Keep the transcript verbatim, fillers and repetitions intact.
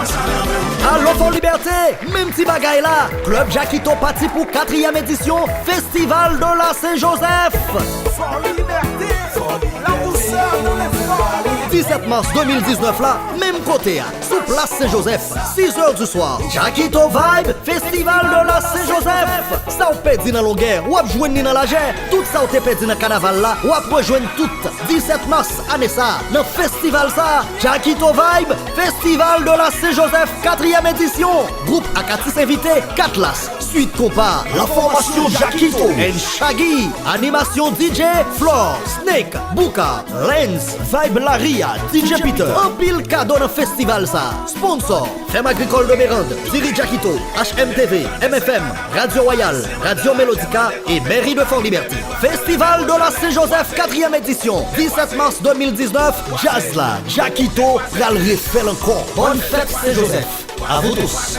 Alo Fò Libète, menm ti bagay la, Club Jakito pati pou katriyèm edisyon Festival de la Saint-Joseph. Fò Libète, la douceur de l'effort. Disèt mas de mil diznèf la, menm kote a, sou plas Sen Jozèf, sis è di swa. Jakito Vibe, Festival de la Saint-Joseph. Sa w pèdi nan longè, w ap jwenn li nan lajè. Tout sa w te pèdi nan kanaval la, w ap rejwenn tout. Disèt mas ane sa, nan festival sa, Jakito Vibe, Festival de la Saint-Joseph, katriyèm edisyon. Gwoup ak atis envite, Katlas, Sweet Konpa, La Formation Jakito, and Shaggy, animasyon D J, Flor, Snake, Bouka, Lens, Vibe Laria, D J Peter. Anpil kado nan festival sa. Sponsor, Fèm Agrikòl Domerand, Diri Jakito, H M T V, M F M, Radyo Wayal, Radyo Melodika e Mèri de Fò Libète. Festival de la Saint-Joseph, katriyèm edisyon, disèt mas de mil diznèf, djaz la, Jakito pral refè l ankò. Bòn fèt Sen Jozèf, à vous tous.